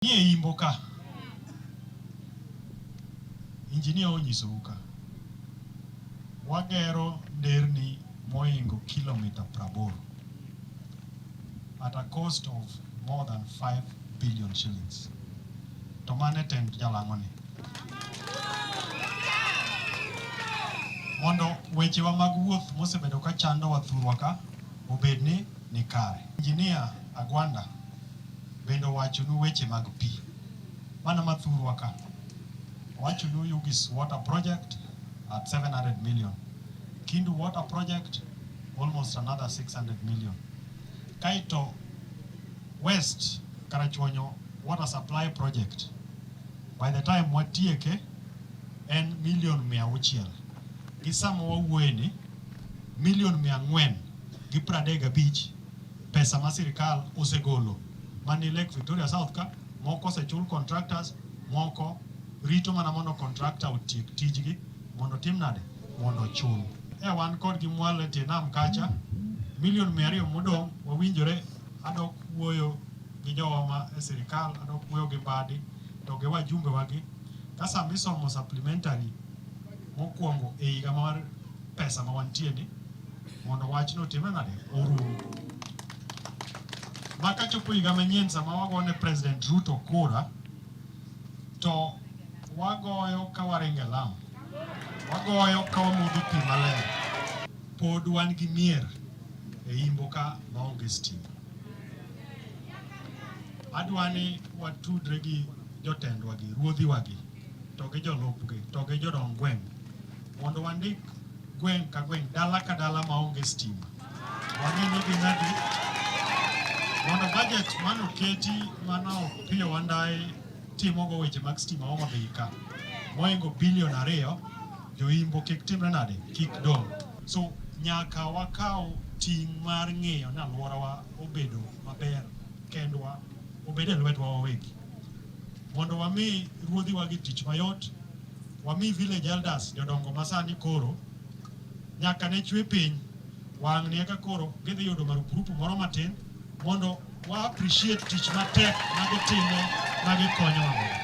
Nie imbo ka. Injinia onyisou ka. Wagero nderni moingo kilomita 80 at a cost of more than 5 billion shillings. To mane tend jalang'oni. Mondo wechewa mag wuoth mosebedo ka chandowa thurwa ka obed ni ni kare. Injinia Agwanda bende owachonu weche mag pi mana mathurwa ka. Owachonu Ugis Water Project at 700 million. Kindu Water Project almost another 600 million. Kaito West Karachuonyo Water Supply Project by the time watieke en milion 600. Gi sama wawuoyeni milion 435 pesa ma sirikal osegolo mani Lake Victoria South ka moko osechul contractors moko rito mana mondo contractor otiek tijgi mondo tim nade mondo ochul. E wan kodgi mwalo e tie nam kacha milion 200 modong' wawinjore adok wuoyo gi jowa ma e sirikal adok wuoyo gi Mbadi to gi wajumbe wagi ka sama isomo supplementary mokwongo e higa mar pesa ma wantie ni mondo wachno otimre nade orum. Ma kachopo higa manyien sama wagone President Ruto kura to wagoyo ka waringo e lam, wagoyo ka wamodho pi maler. Pod wan gi mier e imbo ka maonge stima. Adwa ni watudre gi jotendwa gi ruodhiwa gi to gi jolupgi to gi jodong gweng' mondo wandik gweng' ka gweng' dala ka dala maonge stima wang'e ni gin adi mondo budget manoketi mano Opiyo Wandayi timogo weche mag stima Homa Bay ka moingo bilion 2 joimbo kik timre nade kik dong'. So nyaka wakaw ting' mar ng'iyo ni alworawa obedo maber kendwa obed e lwetwa wawegi mondo wami ruodhiwa gi tich mayot, wami village elders jodongo masani koro nyaka ne chwe piny wang' ni eka koro gidhi yudo marupurupu moro matin mondo wa appreciate tich matek ma gitimo ma gikonyowa godo.